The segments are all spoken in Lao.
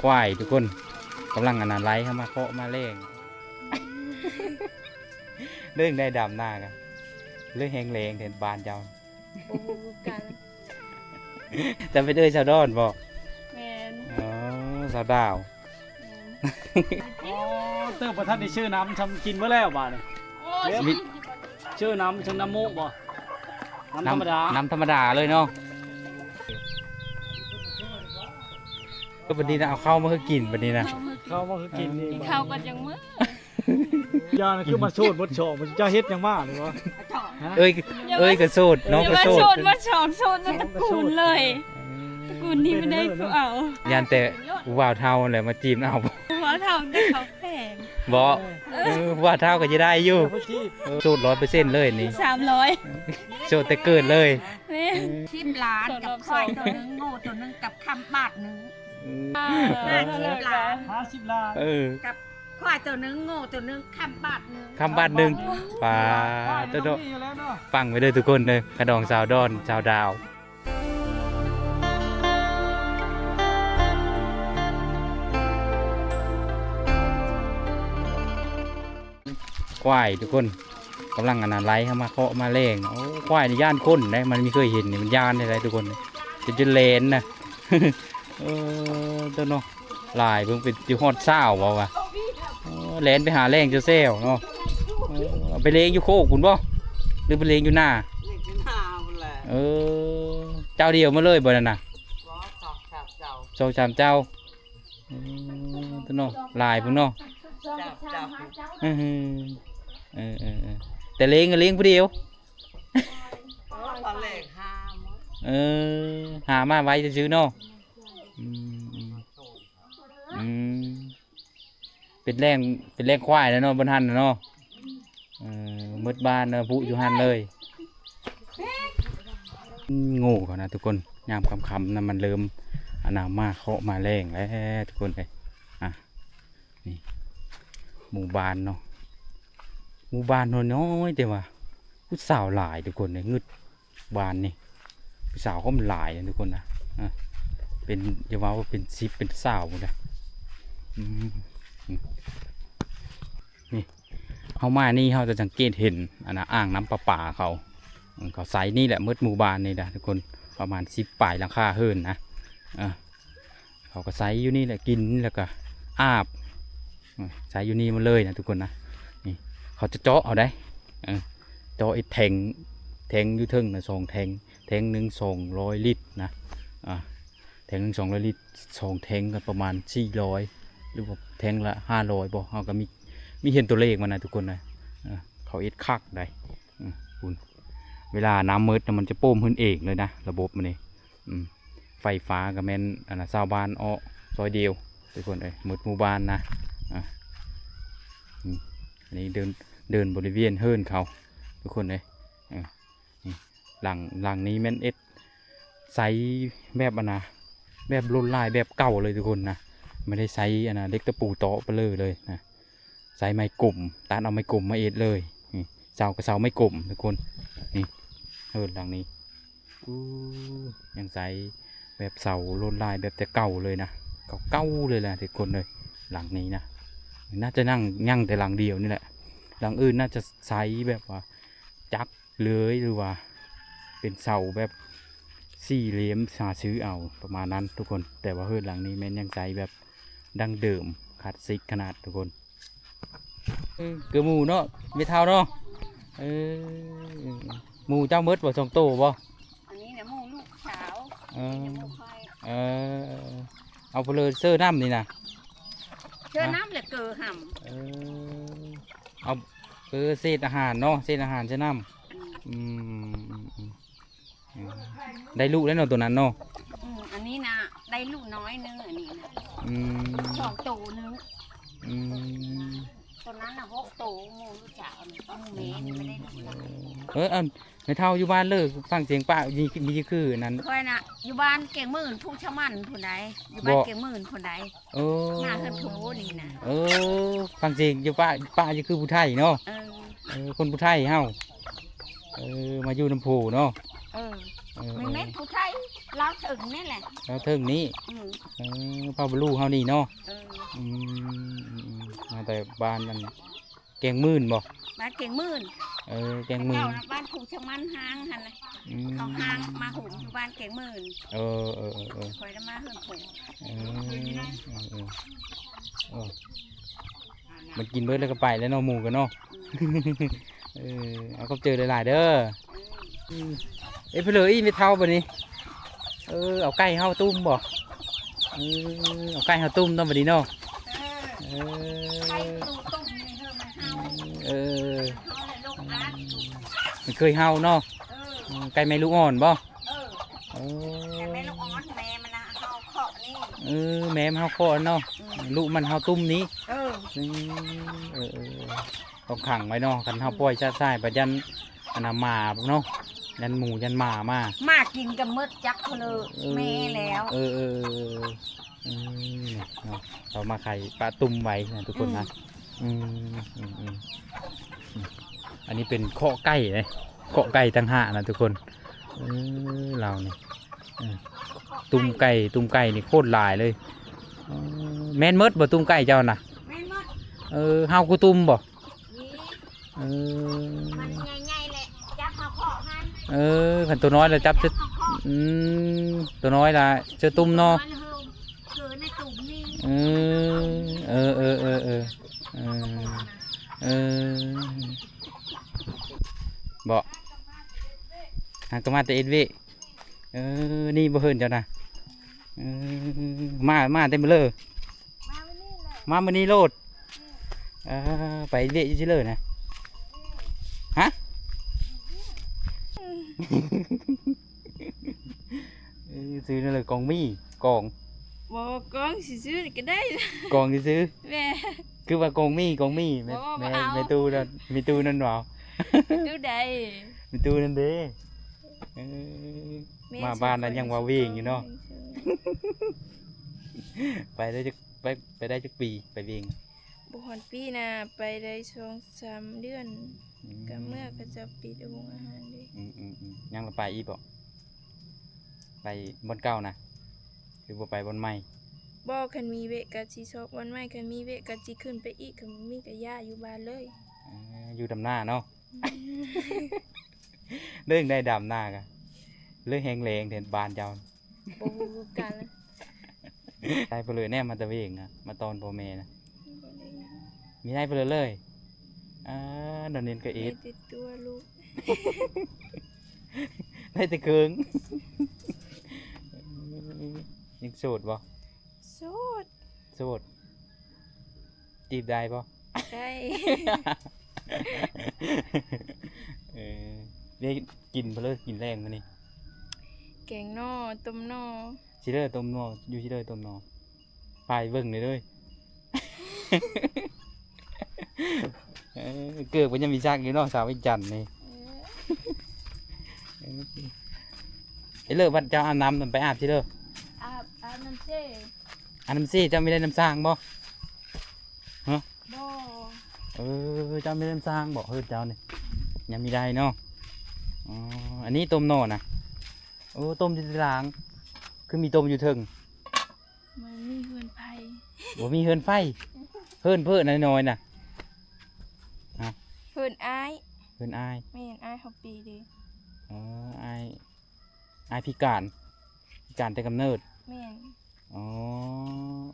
ຄວາຍທຸກຄົນ ກຳລັງອັນນັ້ນ ໄຫຼເຂົ້າມາເຄາະມາແລງ ເລື່ອງໄດ້ດຳນາກະ ເລື່ອງແຮງແລງແທນບ້ານເຈົ້າ ບໍ່ຮູ້ຄືກັນ ຈະເປັນເອື້ອຍສາວດອນບໍ່? ແມ່ນ ອໍ ສາວດາວ ແມ່ນ ອໍ ເຕີບບໍ່ທັນໄດ້ຊື້ນ້ຳ ຊ່ຳກິນເບິດແລ້ວບາດນີ້ ໂອ້ຍ ຊື້ນ້ຳ ຊື້ນ້ຳມູກບໍ່? ນ້ຳທຳມະດາ ນ້ຳທຳມະດາເລີຍເນາະ ກໍບັດນີ້ນະ ເອົາເຂົ້າມາໃຫ້ກິນບັດນີ້ນະ ເຂົ້າມາໃຫ້ກິນນີ້ ເຂົ້າກໍຍັງມື້ ຢ່ານະ ຄືມາໂສດເບິດສອງ ເຈົ້າເຮັດຫຍັງມານີ້ວະ? ເອີຍ ເອີຍກໍໂສດ ນ້ອງກໍໂສດ ໂສດເບິດສອງ ໂສດນຳຕະກູນເລີຍ ຕະກູນນີ້ບໍ່ໄດ້ຜູ້ເອົາ ຢ້ານແຕ່ຜູ້ບ່າວເຖົ້າແຫຼະມາຈີບເອົາ ຜູ້ບ່າວເຖົ້າແຕ່ເຂົາແພງ ບໍ່ ເອີ ຜູ້ບ່າວເຖົ້າກໍຈະໄດ້ຢູ່ ໂສດຮ້ອຍເປີເຊັນເລີຍນີ້ ສາມຮ້ອຍ ໂສດແຕ່ເກີດເລີຍ ແມ່ນ ສິບລ້ານກັບຄວາຍໂຕໜຶ່ງ ໂງ່ໂຕໜຶ່ງ ກັບຄຳບາດໜຶ່ງ ອືມ ຫ້າສິບລ້ານ ຫ້າສິບລ້ານ ເອີ ກັບຄວາຍໂຕໜຶ່ງ ໂງ່ໂຕໜຶ່ງ ຄຳບາດໜຶ່ງ ຄຳບາດໜຶ່ງ ປາດໂທ້ ຟັງໄວ້ເດີທຸກຄົນເດີ ຂະດອງສາວດອນ ສາວດາວ ຄວາຍທຸກຄົນ ກຳລັງອັນນັ້ນ ໄຫຼເຂົ້າມາເຄາະມາແລງ ໂອ້ ຄວາຍນີ້ຢ້ານຄົນເດ້ ມັນບໍ່ເຄີຍເຫັນນີ້ ມັນຢ້ານເດ້ທຸກຄົນ ຈົນ ຈົນແລ່ນນະ ເອີ ໂຕເນາະ ຫຼາຍ ເບິ່ງເປັນຊິຮອດຊາວບໍ່ວະ ເອີ ແລ່ນໄປຫາແລງແຊວໆເນາະ ເອີ ເອົາໄປເລງຢູ່ໂຄກພຸ້ນບໍ່ ຫຼືໄປເລງຢູ່ນາ? ເລງຢູ່ນາພຸ້ນແຫຼະ ເອີ ເຈົ້າດຽວມາເລີຍບໍ່ນັ້ນນະ? ບໍ່ ສອງສາມເຈົ້າ ສອງສາມເຈົ້າ ເອີ ໂຕເນາະ ຫຼາຍພຸ້ນເນາະ ເຈົ້າ ເຈົ້າ ເອີ ເອີ ເອີ ເອີ ແຕ່ເລງກໍເລງຜູ້ດຽວ ເອີ ຕອນແລກຫາມາ ເອີ ຫາມາໄວຊື່ໆເນາະ ອືມ ອືມ ອືມ ເປັນແລ່ງ ເປັນແລ່ງຄວາຍແລ້ວເນາະ ບ່ອນຫັ້ນນະເນາະ ເອີ ໝົດບ້ານນະ ຜູ້ຢູ່ຫັ້ນເລີຍ ໂງ່ເຂົານະທຸກຄົນ ຍາມຄ່ຳໆນະ ມັນເລີ່ມອັນນະ ມາເຄາະມາແລງແລ້ວທຸກຄົນເອີຍ ອ່ະ ນີ້ ໝູ່ບ້ານເນາະ ໝູ່ບ້ານນ້ອຍໆ ແຕ່ວ່າຜູ້ສາວຫຼາຍທຸກຄົນເອີຍ ງຶດ ບ້ານນີ້ຜູ້ສາວກໍຫຼາຍນະທຸກຄົນນະ ເອີ ເປັນ ຢ່າວ່າເປັນສິບເປັນຊາວພຸ້ນນະ ອືມ ນີ້ ເຮົາມານີ້ເຮົາຈະສັງເກດເຫັນອັນນະ ອ່າງນ້ຳປະປາເຂົາ ເຂົາໃຊ້ນີ້ແຫຼະ ໝົດໝູ່ບ້ານນີ້ນະທຸກຄົນ ປະມານສິບປາຍຫຼັງຄາເຮືອນນະ ເອີ ເຂົາກໍໃຊ້ຢູ່ນີ້ແຫຼະ ກິນແລ້ວກໍອາບ ໃຊ້ຢູ່ນີ້ໝົດເລີຍນະທຸກຄົນນະ ນີ້ ເຂົາຈະເຈາະເອົາໄດ໋ ເອີ ເຈາະອີກແທ້ງ ແທ້ງຢູ່ເທິງນະ ສອງແທ້ງ ແທ້ງໜຶ່ງສອງຮ້ອຍລິດນະ ອ່າ ແທ້ງໜຶ່ງສອງຮ້ອຍລິດ ສອງແທ້ງກໍປະມານສີ່ຮ້ອຍ ຫຼືວ່າແທ້ງລະຫ້າຮ້ອຍບໍ່ ເຮົາກໍມີ ມີເຫັນຕົວເລກມັນນະທຸກຄົນນະ ເອີ ເຂົາເຮັດຄັກໄດ໋ ອືມ ພຸ້ນ ເວລານ້ຳໝົດນະ ມັນຈະໂປ່ມຂຶ້ນເອງເລີຍນະ ລະບົບມັນນີ້ ອືມ ໄຟຟ້າກໍແມ່ນ ອັນນະ ຊາວບ້ານເອາະຊ່ອຍດຽວ ທຸກຄົນເອີຍ ໝົດໝູ່ບ້ານນະ ອ່າ ນີ້ ອັນນີ້ເດີນ ເດີນບໍລິເວນເຮືອນເຂົາ ທຸກຄົນເອີຍ ເອີ ນີ້ ຫຼັງ ຫຼັງນີ້ແມ່ນເຮັດໃຊ້ແບບ ອັນນະ ແບບລົວດລາຍແບບເກົ່າເລີຍທຸກຄົນນະ ບໍ່ໄດ້ໃຊ້ ອັນນະ ເຫຼັກຕະປູເຕາະປະເລີເລີຍນະ ໃຊ້ໄມ້ກົມ ຕັດເອົາໄມ້ກົມມາເຮັດເລີຍ ນີ້ ເສົາກໍເສົາໄມ້ກົມທຸກຄົນ ນີ້ ເຮືອນຫຼັງນີ້ ອູ້ ຍັງໃຊ້ແບບເສົາລົວດລາຍແບບແຕ່ເກົ່າເລີຍນະ ເກົ່າໆເລີຍລະທຸກຄົນເອີຍ ຫຼັງນີ້ນະ ໜ້າຈະຍັງ ຍັງແຕ່ຫຼັງດຽວນີ້ແຫຼະ ຫຼັງອື່ນໜ້າຈະໃຊ້ແບບວ່າຈັກເລີຍ ຫຼືວ່າເປັນເສົາແບບສີ່ເຫຼັ້ມ ຫາຊື້ເອົາປະມານນັ້ນທຸກຄົນ ແຕ່ວ່າເຮືອນຫຼັງນີ້ແມ່ນຍັງໃຊ້ແບບດັ້ງເດີມ ຄລາສສິກຂະໜາດທຸກຄົນ. ເອີ ຄືໝູເນາະ ແມ່ເຖົ້າເນາະ ເອີ ໝູເຈົ້າໝົດບໍ່ ສອງໂຕບໍ່? ອັນນີ້ນະໝູລູກສາວ ເອີ ນີ້ນະໝູຂ້ອຍ ເອີ ເອົາໄປເລີຍ ເຊີນ້ຳນີ້ນະ ເຊີນ້ຳ ແລະເກີຫຳ ເອີ ເອົາ ເອີ ເສດອາຫານເນາະ ເສດອາຫານເຊີນ້ຳ ອືມ ອືມ ອືມ ອືມ ອືມ ໄດ້ລູກແລ້ວເນາະ ໂຕນັ້ນເນາະ ອືມ ອັນນີ້ນະ ໄດ້ລູກນ້ອຍໜຶ່ງ ອັນນີ້ນະ ອືມ ສອງໂຕໜຶ່ງ ອືມ ໂຕນັ້ນນະຫົກໂຕ ໝູລູກສາວນີ້ ໝູແມ່ນີ້ບໍ່ໄດ້ລູກຫຼາຍ ເອີ ອັນ ແມ່ເຖົ້າຢູ່ບ້ານເລີ ຟັງສຽງປາ ມີ ມີຄືອັນນັ້ນ ຂ້ອຍນະ ຢູ່ບ້ານກຽງໝື່ນ ພູຊະໝັນພຸ້ນໃດ ຢູ່ບ້ານກຽງໝື່ນພຸ້ນໃດ ເອີ ມາເຮືອນໂທນີ້ນະ ເອີ ຟັງສຽງຢູ່ປະ ປະຢູ່ຄືຜູ້ໄທເນາະ ເອີ ເອີ ຄົນຜູ້ໄທເຮົາ ເອີ ມາຢູ່ນຳໂພເນາະ ເອີ ເອີ ແມ່ນຜູ້ໄທລາວເທິງນີ້ແຫຼະ ລາວເທິງນີ້. ອືມ ເອີ ເຜົ່າບະລູເຮົານີ້ເນາະ. ເອີ ອືມ ມາແຕ່ບ້ານອັນ ແກງໝື່ນບໍ່? ບ້ານແກງໝື່ນ. ເອີ ແກງໝື່ນ ເຈົ້ານະ ບ້ານພູຊະມັນຮ້າງຫັ້ນນະ. ອືມ ເຂົາຮ້າງມາໂຮມຢູ່ບ້ານແກງໝື່ນ. ເອີ ເອີ ເອີ ເອີ ຂ້ອຍລະມາເຮືອນຜົວ. ເອີ ເອີ ເອີ ເອີ ມັນກິນເບິດແລ້ວກໍໄປແລ້ວເນາະ ໝູກັນເນາະ. ອືມ ເອີ ເອົາ ຂອບໃຈຫຼາຍໆເດີ. ເອີ ເອີ ເອີ ເອີ ເພາະເລີອີແມ່ເຖົ້າບັດນີ້. ເອີ ເອົາໄກ່ເຮົາຕຸ້ມບໍ່? ເອີ ເອົາໄກ່ເຮົາຕຸ້ມເນາະບັດນີ້ເນາະ. ເອີ ເອີ ໄກ່ຕູມນີ້ເຮີມັນເຫົ່າ. ເອີ ເຮົາແຫຼະລູກອາດ ມັນເຄີຍເຫົ່າເນາະ. ເອີ ເອີ ໄກ່ແມ່ລູກອ່ອນບໍ່? ເອີ ເອີ ແຕ່ແມ່ລູກອ່ອນ ແມ່ມັນນະເຫົ່າເຄາະນີ້. ເອີ ແມ່ມັນເຫົ່າເຄາະເນາະ. ອືມ ລູກມັນເຫົ່າຕຸ້ມນີ້. ເອີ ອືມ ເອີ ເອີ ເອີ ຕ້ອງຂັງໄວ້ເນາະ ຄັນເຮົາ ອືມ ປ່ອຍຊະຊາຍໄປຢ້ານອັນນະໝາເນາະ ຢ້ານໝູຢ້ານໝາມາ ໝາກິນກໍໝົດຈັກເທື່ອ. ເອີ ແມ່ແລ້ວ. ເອີ ເອີ ເອີ ເອີ ເອີ ເນາະ ເຮົາມາໄຂປະຕຸ້ມໄວ້ນະທຸກຄົນນະ. ອືມ ອືມ ອືມ ອືມ ອືມ ອັນນີ້ເປັນເຄາະໄກ່ເດ້ ເຄາະໄກ່ຕ່າງຫາກນະທຸກຄົນ. ເອີ ລາວນີ້ ເອີ ຕຸ້ມໄກ່ ຕຸ້ມໄກ່ນີ້ໂຄດຫຼາຍເລີຍ. ເອີ ແມ່ນໝົດບໍ່ ຕຸ້ມໄກ່ເຈົ້ານະ? ແມ່ນໝົດ. ເອີ ເຫົ່າຄູ່ຕຸ້ມບໍ່? ນີ້ ເອີ ມັນໃຫຍ່ໆແຫຼະ ຈັບເຮົາເຄາະຫັ້ນ. ເອີ ຄັນຕົວນ້ອຍລະຈັບ ຈັບເຮົາເຄາະ. ອືມ ຕົວນ້ອຍລະເຊື່ອຕຸ້ມເນາະ. ຕົວນ້ອຍລະເຮີ ເກີໃນຕຸ້ມນີ້. ເອີ ເອີ ເອີ ເອີ ເອີ ເອີ ເອີ ບໍ່ ຫາກໍມາແຕ່ເຮັດວຽກ. ເອີ ນີ້ບໍ່ເຮືອນເຈົ້ານະ. ເອີ ມາ ມາແຕ່ມື້ເລີ ມາມື້ນີ້ໂລດ. ເອີ ໄປເວະຢູ່ຊິເລີນະ ຮະ? ເອີ ຊື້ນັ້ນເລີ ກອງມີ ກອງ ບໍ່ ກອງຊິຊື້ກໍໄດ້ ກອງຊິຊື້. ແມ່ ຄືວ່າກອງມີ ກອງມີ ແມ່ ບໍ່ ແມ່ ບໍ່ເອົາ ແມ່ຕູ້ນັ້ນ ແມ່ຕູ້ນັ້ນຫວາ ຕູ້ໃດ ແມ່ຕູ້ນັ້ນເດ້. ເອີ ແມ່ ມາບ້ານນັ້ນຍັງວ່າເວງຢູ່ເນາະ. ໄປໄດ້ຈັກ ໄປ ໄປໄດ້ຈັກປີ ໄປເວງ? ບໍ່ຮອດປີນະ ໄປໄດ້ສອງສາມເດືອນ ອືມ ກໍເມື່ອເຂົາເຈົ້າປິດໂຮງອາຫານເດ້. ອືມໆໆ ຍັງລະໄປອີກບໍ່? ໄປບ່ອນເກົ່ານະ ຫຼືບໍ່ໄປບ່ອນໃໝ່? ບໍ່ ຄັນມີເວະກໍຊິຊອກບ່ອນໃໝ່ ຄັນມີເວະກໍຊິຂຶ້ນໄປອີກ ຄັນບໍ່ມີກໍຢ້າຢູ່ບ້ານເລີຍ. ເອີ ຢູ່ດຳນາເນາະ. ອືມ ເລື່ອງໃດດຳນາກະ ເລື່ອງແຮງແລງແທນບ້ານເຈົ້າ. ບໍ່ຮູ້ຄືກັນ. ໄດ້ເພິ່ນເລີຍແນ່ ມາແຕ່ເວງນະ ມາຕ້ອນພໍ່ແມ່ນະ ບໍ່ໄດ້ ມີໄດ້ເພິ່ນເລີຍ. ອ່າ ດອນເນນກະເອດ ໄດ້ແຕ່ຕົວລູກ ໄດ້ແຕ່ເຄິ່ງ. ຍັງໂສດບໍ່? ໂສດ ໂສດ. ຈີບໄດ້ບໍ່? ໄດ້. ເອີ ໄດ້ກິນເພິ່ນເລີຍ ກິນແລງມື້ນີ້ ແກງໜໍ່ ຕົ້ມໜໍ່. ຊິເລີຕົ້ມໜໍ່ ຢູ່ຊິເລີຕົ້ມໜໍ່ ພາໄປເບິ່ງເລີຍເດີ. ເອີ ເກີບກໍຍັງມີຊັກຢູ່ເນາະ ສາວວຽງຈັນນີ້. ເອີ ເອີ ເລີ ບັດເຈົ້າອາບນ້ຳ ໄປອາບຊິເລີ ອາບ ອາບນ້ຳເຊ. ອາບນ້ຳເຊ ເຈົ້າມີໄດ້ນ້ຳສ້າງບໍ່? ຮະ? ບໍ່. ເອີ ເຈົ້າມີໄດ້ນ້ຳສ້າງບໍ່? ເຮືອນເຈົ້ານີ້ຍັງມີໄດ້ເນາະ. ອໍ ອັນນີ້ຕົ້ມໜໍ່ນະ. ໂອ້ ຕົ້ມຢູ່ທີ່ລ່າງ ຄືມີຕົ້ມຢູ່ເທິງ. ມັນມີເຮືອນໄຟ. ບໍ່ມີເຮືອນໄຟ. ເຮືອນເພີ້ນນ້ອຍໆນະ. ຮະ? ເຮືອນອ້າຍ. ເຮືອນອ້າຍ. ແມ່ນ ອ້າຍເຮົາປີເດ. ອໍ ອ້າຍ ອ້າຍພິການ ພິການແຕ່ກຳເນີດ. ແມ່ນ. ອໍ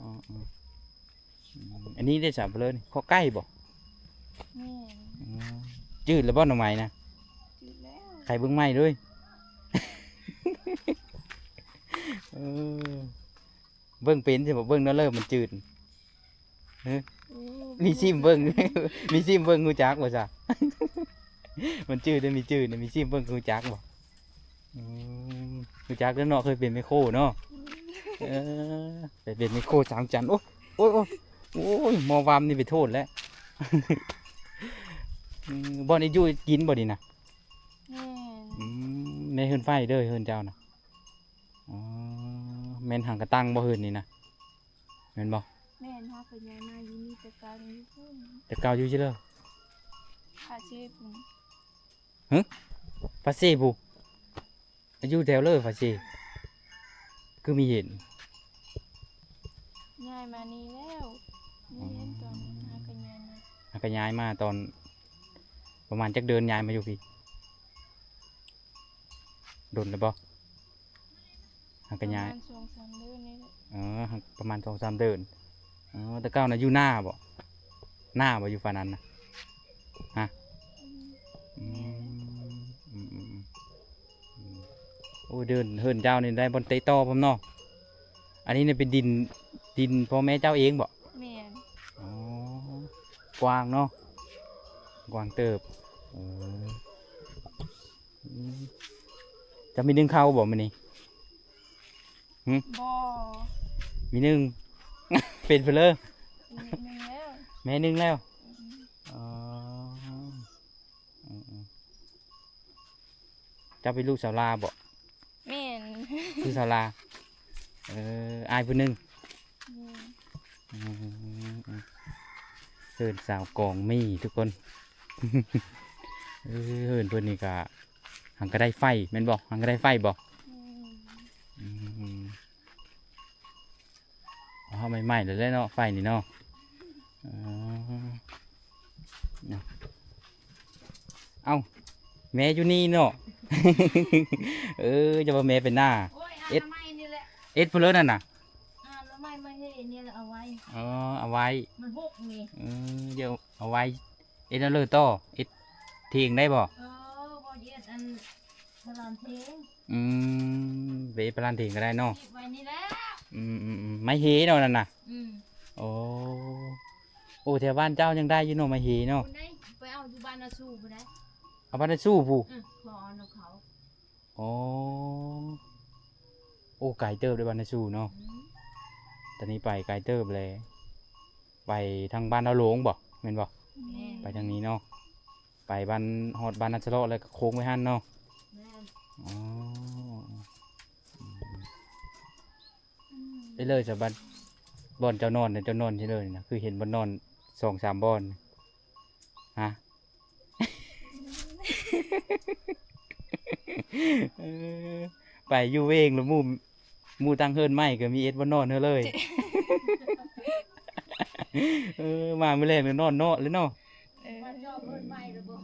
ອໍ ອໍ ອືມ ອັນນີ້ເດ້ສາວເລີນ ເຄາະໄກ່ບໍ່? ແມ່ນ. ອືມ ຈືດແລ້ວບໍ່ໜໍ່ໄມ້ນະ? ຈືດແລ້ວ. ໄຂເບິ່ງໃໝ່ເດີ. ເອີ ເບິ່ງເປັນຊິບໍ່? ເບິ່ງແນວເລີບມັນຈືດ. ຮະ? ໂອ້ ມີຊີມເບິ່ງ ມີຊີມເບິ່ງຮູ້ຈັກບໍ່ຊະ? ມັນຈືດເດ້ ມີຈືດເດ້ ມີຊີມເບິ່ງຮູ້ຈັກບໍ່? ອືມ ຮູ້ຈັກເດີເນາະ ເຄີຍເປັນແມ່ໂຄເນາະ. ອືມ ເອີ ໄປເປັນແມ່ໂຄສາມຈັນ. ໂອ້ຍ ໂອ້ຍ ໂອ້ຍ ໂອ້ຍ ໝໍວາມນີ້ໄປໂທດແລ້ວ. ອືມ ບ່ອນອີກຢູ່ອີກກິນບໍ່ນີ້ນະ? ແມ່ນ. ອືມ ໃນເຮືອນໄຟເດີ ເຮືອນເຈົ້ານະ. ອໍ ແມ່ນຫາງກະຕັ້ງບໍ່ເຮືອນນີ້ນະ? ແມ່ນບໍ່? ແມ່ນ ເຮົາກໍຍ້າຍມາຢູ່ນີ້ ແຕ່ເກົ່າຢູ່ພຸ້ນ. ແຕ່ເກົ່າຢູ່ຊິເລີ? ພາເຊພຸ້ນ. ຮະ? ພາເຊພຸ້ນ. ຢູ່ແຖວເລີພາຊີ ຄືມີເຫັນ? ຍ້າຍມານີ້ແລ້ວ ມີເຫັນຕອນ ອໍ ຫາກະຍ້າຍມາ ຫາກະຍ້າຍມາຕອນ ປະມານຈັກເດືອນຍ້າຍມາຢູ່ພີ້? ດົນແລ້ວບໍ່? ຫາກະຍ້າຍ ປະມານສອງສາມເດືອນນີ້ແຫຼະ. ອໍ ຫາກ ປະມານສອງສາມເດືອນ. ອໍ ແຕ່ເກົ່ານະຢູ່ນາບໍ່? ນາບໍ່ ຢູ່ຟານັ້ນນະ? ຮະ? ອືມ ອືມ ອືມ ອືມ ອືມ. ໂອ້ ເດີ່ນ ເຮືອນເຈົ້ານີ້ໄດ້ບ່ອນເຕະຕໍ່ພ້ອມເນາະ. ອັນນີ້ນີ້ເປັນດິນ ດິນພໍ່ແມ່ເຈົ້າເອງບໍ່? ແມ່ນ. ອໍ ກວ້າງເນາະ ກວ້າງເຕີບ. ເອີ ອືມ ເຈົ້າມີໜຶ້ງເຂົ້າບໍ່ມື້ນີ້? ຫື? ບໍ່ ມີໜຶ້ງ ເປັນເພິ່ນເລີ ໜຶ້ງແລ້ວ ແມ່ໜຶ້ງແລ້ວ. ອືມ ອໍ ອືມ ເຈົ້າເປັນລູກສາວລາບໍ່? ແມ່ນ ລູກສາວລາ. ເອີ ອ້າຍຜູ້ໜຶ່ງ. ແມ່ນ. ອືມ ເຮືອນສາວກອງມີທຸກຄົນ. ເອີ ເຮືອນເພິ່ນນີ້ກະ ຫັງກະໄດ້ໄຟແມ່ນບໍ່? ຫັງກະໄດ້ໄຟບໍ່? ແມ່ນ. ອືມ ເອົາໃໝ່ໆ ແລ້ວແຫຼະເນາະ ໄຟນີ້ເນາະ. ເອີ ເອົ້າ ແມ່ຢູ່ນີ້ເນາະ. ເອີ ຈະວ່າແມ່ໄປນາ. ໂອ້ຍ ເອັດ ອານາໄມນີ້ແຫຼະ ເອັດພຸ້ນເລີນັ້ນນະ. ອານາໄມມາເຮັດນີ້ແຫຼະ ເອົາໄວ້. ອໍ ເອົາໄວ້ ມັນຫົກນີ້. ເອີ ດຽວເອົາໄວ້ ເຮັດແນວເລີຕໍ່ ເຮັດຖຽງໄດ້ບໍ່? ເອີ ບໍ່ເຮັດອັນ ພະລານເຖງ. ອືມ ໄປເຮັດພະລານເຖງກໍໄດ້ເນາະ. ເກັບໄວ້ນີ້ແຫຼະ. ອືມໆໆ ໄມ້ເຫເນາະນັ້ນນະ. ອືມ ໂອ້ ໂອ້ ແຖວບ້ານເຈົ້າຍັງໄດ້ຢູ່ເນາະ ໄມ້ເຫເນາະ. ພຸ້ນໄດ໋ ໄປເອົາຢູ່ບ້ານນາຊູພຸ້ນໄດ໋. ເອົາບ້ານນາຊູພຸ້ນ? ເອີ ຂໍເອົານຳເຂົາ. ອໍ ໂອ້ ໄກເຕີບເດ້ບ້ານນາຊູເນາະ. ອືມ ຕອນນີ້ໄປໄກເຕີບແລະ ໄປທາງບ້ານນາໂລງບໍ່ ແມ່ນບໍ່? ແມ່ນ. ໄປທາງນີ້ເນາະ ໄປບ້ານ ຮອດບ້ານນາສະເລາະແລ້ວກໍໂຄ້ງໄປຫັ້ນເນາະ. ແມ່ນ. ອໍ ອືມ ອືມ ໄປເລີຍສະບັດ ບ່ອນເຈົ້ານອນນະ ເຈົ້ານອນໃສເລີຍນະ ຄືເຫັນບ່ອນນອນສອງສາມບ່ອນ? ຮະ? ເອີ ໄປຢູ່ເວງລະ ໝູ່ ໝູ່ຕັ້ງເຮືອນໃໝ່ກໍມີເອັດບ່ອນນອນເຮີເລີຍ. ເອີ ມາມື້ແລງລະນອນເນາະເລີຍເນາະ. ເອີ ມາຈອບເຮືອນໃໝ່ລະບໍ?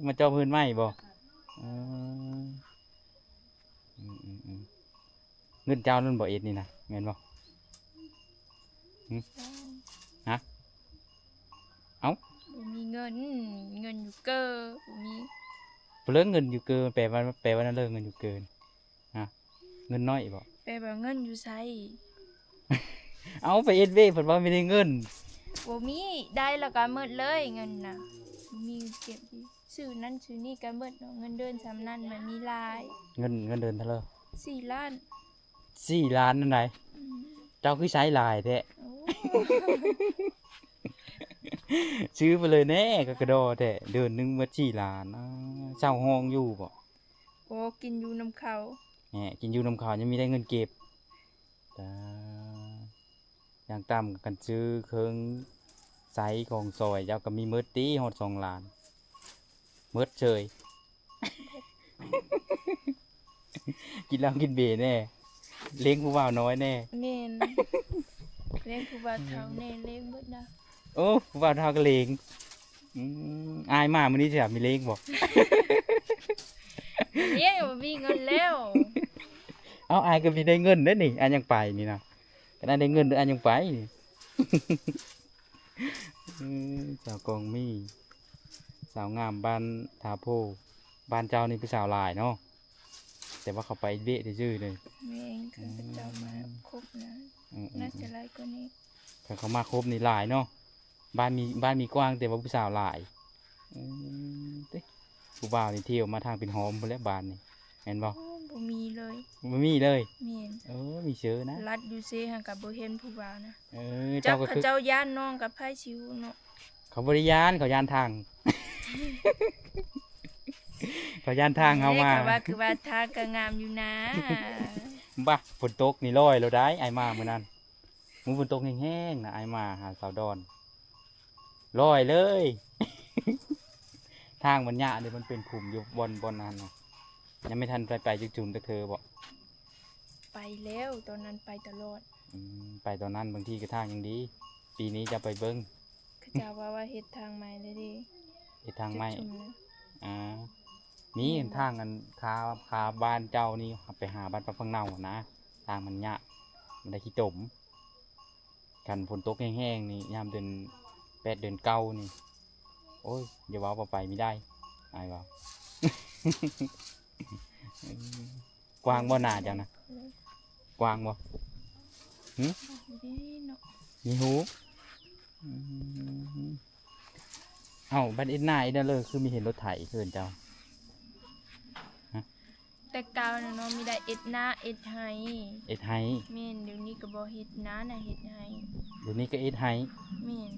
ມາຈອບເຮືອນໃໝ່ບໍ? ເອີ ອືມໆໆ ເງິນເຈົ້ານັ້ນບໍ່ເອັດນີ້ນະ ແມ່ນບໍ່? ຫື? ຮະ? ເອົ້າ ບໍ່ມີເງິນ ເງິນຢູ່ເກີ ບໍ່ມີ. ເລື່ອງເງິນຢູ່ເກີ ແປວ່າ ແປວ່ານັ້ນເລີ ເງິນຢູ່ເກີນ ຮະ? ເງິນນ້ອຍບໍ? ແປວ່າເງິນຢູ່ໃສ? ເອົ້າ ໄປເຮັດວຽກເພິ່ນວ່າມີແຕ່ເງິນ. ບໍ່ມີ ໄດ້ແລ້ວກໍໝົດເລີຍເງິນນະ ບໍ່ມີເກັບ ຊື້ນັ້ນຊື້ນີ້ກໍໝົດເນາະ ເງິນເດືອນສ່ຳນັ້ນມັນມີຫຼາຍ. ເງິນ ເງິນເດືອນເທົ່າໃດ? ສີ່ລ້ານ. ສີ່ລ້ານນັ້ນໃດ? ອືມ ເຈົ້າຄືໃຊ້ຫຼາຍແທ້? ໂອ້ ຊື້ໄປເລີຍແນ່ ກະກະດໍແທ້ ເດືອນໜຶ່ງໝົດສີ່ລ້ານ. ເຊົ່າຫ້ອງຢູ່ບໍ? ບໍ່ ກິນຢູ່ນຳເຂົາ. ແນ່ ກິນຢູ່ນຳເຂົາ ຍັງມີໄດ້ເງິນເກັບ. ຈ້າ ຢ່າງຕ່ຳຄັນຊື້ເຄື່ອງໃຊ້ຂອງສອຍເຈົ້າກໍມີໝົດຕິ ຮອດສອງລ້ານ ໝົດເສີຍ. ກິນເຫຼົ້າກິນເບແນ່ ລ້ຽງຜູ້ບ່າວນ້ອຍແນ່. ແມ່ນ ລ້ຽງຜູ້ບ່າວເຖົ້າແນ່ ລ້ຽງເບິດນະ. ໂອ້ ຜູ້ບ່າວເຖົ້າກໍລ້ຽງ. ອືມ ອ້າຍມາມື້ນີ້ຊິມີລ້ຽງບໍ່? ບໍ່ມີ ບໍ່ມີເງິນແລ້ວ. ເອົ້າ ອ້າຍກໍມີໄດ້ເງິນເດ້ນີ້ ອ້າຍຍັງໄປນີ້ນະ. ຂະໜາດໄດ້ເງິນ ອ້າຍຍັງໄປນີ້. ອືມ ສາວກອງມີ ສາວງາມບ້ານທ່າໂພ. ບ້ານເຈົ້ານີ້ຜູ້ສາວຫຼາຍເນາະ ແຕ່ວ່າເຂົາໄປເວະຊື່ໆເລີຍ. ແມ່ນ ເຂົາເຈົ້າມາຄົບນະ ອືມ ໜ້າຈະຫຼາຍກວ່ານີ້. ຄັນເຂົາມາຄົບນີ້ຫຼາຍເນາະ ບ້ານມີ ບ້ານມີກວ້າງ ແຕ່ວ່າຜູ້ສາວຫຼາຍ. ອືມ ຕິ ຜູ້ບ່າວນີ້ທ່ຽວມາທາງເປັນຫອມພຸ້ນແຫຼະບ້ານນີ້ ແມ່ນບໍ່? ໂອ້ ບໍ່ມີເລີຍ ບໍ່ມີເລີຍ. ແມ່ນ. ເອີ ມີເຊີນະ ລັດຢູ່ເຊຫັ້ນກະບໍ່ເຫັນຜູ້ບ່າວນະ. ເອີ ເຈົ້າ ເຈົ້າກໍຄື ເຂົາເຈົ້າຢ້ານນ້ອງກັບໃຜຊິຮູ້ເນາະ. ເຂົາບໍ່ໄດ້ຢ້ານ ເຂົາຢ້ານທາງ ເຂົາຢ້ານທາງເຮົາມາ. ເອີ ເຂົາວ່າຄືວ່າທາງກໍງາມຢູ່ນາ. ບາ ຝົນຕົກນີ້ລອຍໂລດໄດ໋ ອ້າຍມາມື້ນັ້ນ. ມື້ຝົນຕົກແຮງໆນະ ອ້າຍມາຫາສາວດອນ ລອຍເລີຍ. ທາງມັນຍະເດ ມັນເປັນຂຸມຢູ່ບ່ອນ ບ່ອນນັ້ນນະ. ຍັງບໍ່ທັນໄດ້ໄປຈັກຈຸ່ມຈັກເທື່ອບໍ? ໄປແລ້ວ ຕອນນັ້ນໄປຕະຫຼອດ. ອືມ ໄປຕອນນັ້ນບາງທີກໍທາງຍັງດີ. ປີນີ້ຈະໄປເບິ່ງ ເຂົາເຈົ້າວ່າ ວ່າເຮັດທາງໃໝ່ແລ້ວເດ້. ເຮັດທາງໃໝ່. ຈຸ່ມນະ ອ່າ ມີ ແມ່ນ ທາງອັນ ຄາ ຄາບ້ານເຈົ້ານີ້ໄປຫາບ້ານປາກຝັ່ງເນົ່ານະ ທາງມັນຍາກ ມັນໄດ້ຂີ້ຕົມ. ຄັນຝົນຕົກແຮງໆນີ້ ຍາມເດືອນແປດເດືອນເກົ້ານີ້ ໂອ້ຍ ຢ່າເວົ້າວ່າໄປບໍ່ໄດ້ ອ້າຍເວົ້າ. ກວ້າງບໍ່ນາເຈົ້ານະ? ກວ້າງບໍ່? ຫຶ? ມີຮູ? ອືມ ເອົ້າ ບັດເຮັດນາເຮັດນະເລີ ຄືມີເຫັນລົດໄຖເຮືອນເຈົ້າ? ແຕ່ເກົ່ານະເນາະ ມີແຕ່ເຮັດນາເຮັດໄຮ່. ເຮັດໄຮ່? ແມ່ນ ດຽວນີ້ກໍບໍ່ເຮັດນານະ ເຮັດໄຮ່. ດຽວນີ້ກໍເຮັດໄຮ່? ແມ່ນ.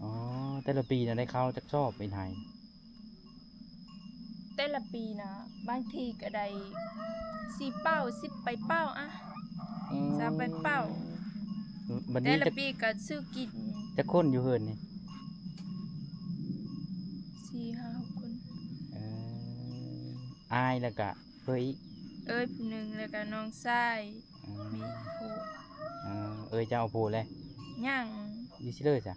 ອໍ ແຕ່ລະປີນະໄດ້ເຂົ້າຈັກຊອບເຮັດໄຮ່? ແຕ່ລະປີນະ ບາງທີກໍໄດ້ສີ່ເປົ້າ ສິບປາຍເປົ້າອະ. ອືມ ຊາວປາຍເປົ້າ. ບັດນີ້ ແຕ່ລະປີກໍຊື້ກິນ. ຈັກຄົນຢູ່ເຮືອນນີ້? ສີ່ຫ້າຫົກຄົນ. ເອີ ອ້າຍ ແລ້ວກະເອື້ອຍອີກ? ເອື້ອຍຜູ້ໜຶ່ງ ແລ້ວກະນ້ອງຊາຍ. ອືມ ມີຜູ້. ເອີ ເອື້ອຍເຈົ້າເອົາຜູ້ແລ້ວ? ຍັງ. ຢູ່ຊິເລີຊະ?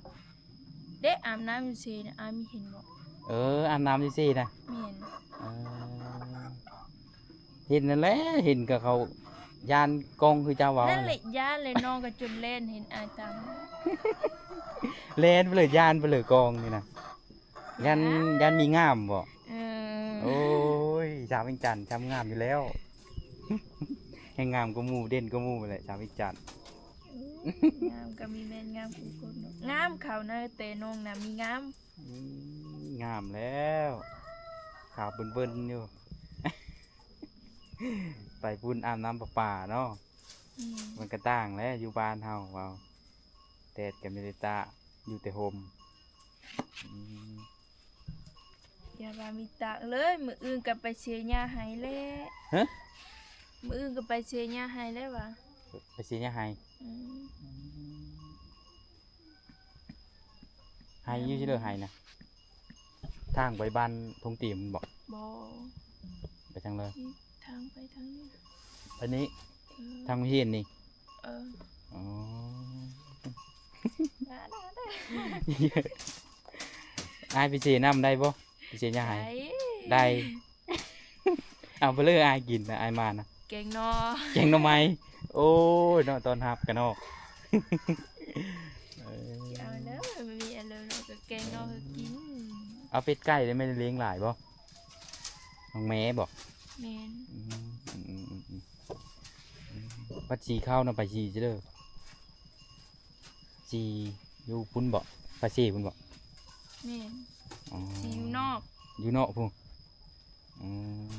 ເດ້ ອາບນ້ຳຢູ່ເຊນະ ອ້າຍມີເຫັນບໍ່? ເອີ ອາບນ້ຳຢູ່ເຊນະ? ແມ່ນ. ເອີ ເຫັນນັ້ນແຫຼະ ເຫັນກໍເຂົາຢ້ານກ້ອງຄືເຈົ້າເວົ້ານັ້ນແຫຼະ. ຢ້ານແຫຼະ ນ້ອງກໍຈົນແລ່ນເຫັນອ້າຍຕາມ. ແລ່ນໄປເລີຍ ຢ້ານໄປເລີຍກ້ອງນີ້ນະ. ຢ້ານ ຢ້ານມີງາມບໍ? ເອີ ໂອ້ຍ ສາວວຽງຈັນຊ້ຳງາມຢູ່ແລ້ວ ແຮ່ງງາມກວ່າໝູ່ ເດັ່ນກວ່າໝູ່ແຫຼະ ສາວວຽງຈັນ. ງາມກໍມີແມ່ນງາມທຸກຄົນເນາະ ງາມເຂົານະ ແຕ່ນ້ອງນະມີງາມ. ອືມ ງາມແລ້ວ ຂາວເບິ່ນໆຢູ່. ໄປພຸ້ນອາບນ້ຳປະປາເນາະ. ອືມ ມັນກະຕ່າງແຫຼະ ຢູ່ບ້ານເຮົາເວົ້າ ແດດກໍມີແຕ່ຕາກ ຢູ່ແຕ່ຮົ່ມ. ອືມ ຢ່າວ່າມີຕາກເລີຍ ມື້ອື່ນກໍໄປເຊຍຫຍ້າໄຮ່ແລ້ວ. ຮະ? ມື້ອື່ນກໍໄປເຊຍຫຍ້າໄຮ່ແລ້ວຫວາ? ໄປເຊຍຫຍ້າໄຮ່? ອືມ ອືມ ໄຮ່ຢູ່ຊິເລີ ໄຮ່ນະ ທາງໄປບ້ານທົ່ງຕີມບໍ? ບໍ່ ໄປທາງເລີຍ? ທາງໄປທາງນີ້ ໄປນີ້? ເອີ ທາງໂຮງຮຽນນີ້? ເອີ ອໍ ອ້າຍໄປເຊນ້ຳໄດ້ບໍ່? ໄປເຊຫຍ້າໄຮ່? ໄດ້ ໄດ້. ເອົາໄປເລີ ອ້າຍກິນນະ ອ້າຍມານະ. ແກງໜໍ່ ແກງໜໍ່ໄມ້. ໂອ້ຍເນາະ ຕ້ອນຮັບກັນເນາະ. ເອີ ຊິເອົາເດີ ມັນມີອັນເລີເນາະ ກໍແກງໜໍ່ກໍກິນ. ເອົາເປັດໄກ່ໄດ້ ແມ່ນລ້ຽງຫຼາຍບໍ່? ນ້ອງແມ່ບໍ? ແມ່ນ. ອືມ ອືມ ອືມ ອືມ ອືມ ບັດສີເຂົ້ານະ ໄປສີຊິເດີ ສີຢູ່ພຸ້ນບໍ? ພາສີພຸ້ນບໍ? ແມ່ນ. ອໍ ສີຢູ່ນອກ ຢູ່ນອກພຸ້ນ. ອືມ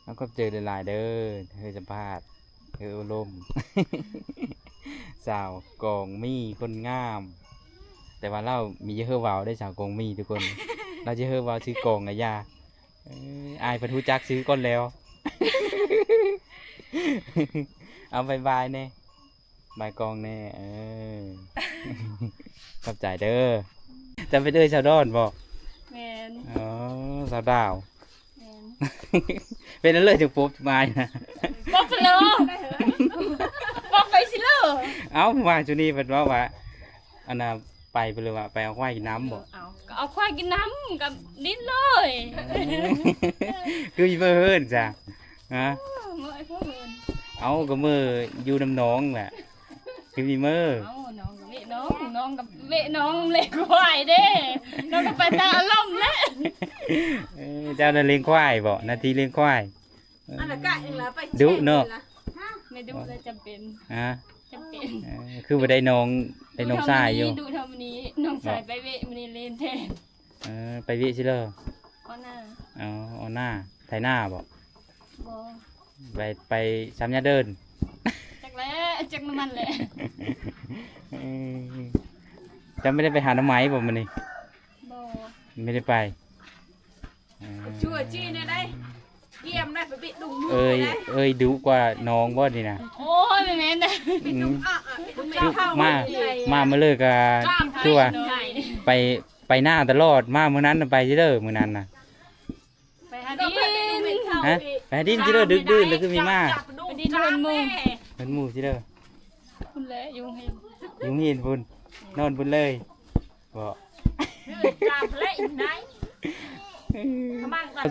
ເອົາ ຂອບໃຈຫຼາຍໆເດີ ເຮີສຳພາດ ເຮີໂອ້ລົມ ສາວກອງມີຄົນງາມ. ແຕ່ວ່າລາວມີເຮີເວົ້າໄດ້ ສາວກອງມີທຸກຄົນ ລາວຈະເຮີເວົ້າຊື່ກອງອະຢ່າ. ເອີ ອ້າຍເພິ່ນຮູ້ຈັກຊື່ກ່ອນແລ້ວ. ເອົາ ບາຍບາຍແດ່ ບາຍກ້ອງແດ່. ເອີ ຂອບໃຈເດີ. ເຈົ້າເປັນເອື້ອຍສາວດອນບໍ? ແມ່ນ. ອໍ ສາວດາວ. ແມ່ນ. ເປັນອັນເລີຍຈຶ່ງປົບມານະ ປົບໂລ ປົບໄປຊິເລີ. ເອົ້າ ວ່າຈຸນີ້ເພິ່ນເວົ້າວ່າ ອັນນ່າ ໄປເພິ່ນເລີຍວ່າໄປເອົາຄວາຍກິນນ້ຳບໍ? ເອົາ ກໍເອົາຄວາຍກິນນ້ຳກັບດິນເລີຍ. ຄືມີເມີເຮີນຊະ ຮະ? ເອີ ເມີໄອ້ພວກເຮີນ. ເອົາ ກໍເມີຢູ່ນຳນ້ອງແຫຼະ ຄືມີເມີ. ເອົາ ນ້ອງກໍເວະນ້ອງ ນ້ອງກໍເວະນ້ອງ ລ້ຽງຄວາຍເດ້ ນ້ອງກໍໄປຕາອາລົມແຫຼະ. ເອີ ເຈົ້ານະລ້ຽງຄວາຍບໍ? ໜ້າທີ່ລ້ຽງຄວາຍ. ເອີ ອັນລະກະອີກລະ ໄປ ດຸເນາະ. ແມ່ດຸແລ້ວຈຳເປັນ. ຮະ? ຈຳເປັນ. ເອີ ຄືບໍ່ໄດ້ນ້ອງ ໄດ້ນ້ອງຊາຍຢູ່. ດຸເທົ່າມື້ນີ້ ນ້ອງຊາຍໄປເວະ ມື້ນີ້ເລນແທນ. ເອີ ໄປເວະຊິເລີ? ອໍນາ. ອໍ ອໍນາ ໄຖນາບໍ? ບໍ່ ໄປ ໄປຊຳຍາເດີນ. ຈັກແຫຼະ ຈັກນຳມັນແຫຼະ. ເອີ ເຈົ້າບໍ່ໄດ້ໄປຫາໜໍ່ໄມ້ບໍມື້ນີ້? ບໍ່ ບໍ່ໄດ້ໄປ. ເອີ ຊົ່ວຈີ້ແນວໃດ ກຽມໄດ້ໄປບິດດຸງມື. ເອີຍ ເອີຍ ດຸກວ່ານ້ອງບໍ່ນີ້ນະ? ໂອ້ຍ ບໍ່ແມ່ນເດ້. ອືມ ມາ ມາມື້ເລີກະຄືວ່າໄປ ໄປນາຕະຫຼອດ ມາມື້ນັ້ນນະ ໄປຊິເດີ ມື້ນັ້ນນະ ໄປຫາດິນ. ຮະ ໄປດິນຊິເດີ ດຶກດື່ນແລ້ວຄືມີມາ ໄປດິນເຮືອນໝູ່ ເຮືອນໝູ່ຊິເດີ ພຸ້ນແຫຼະ ຢູ່ໂຮງຮຽນ ຢູ່ໂຮງຮຽນພຸ້ນ ນອນພຸ້ນເລີຍ ບໍ່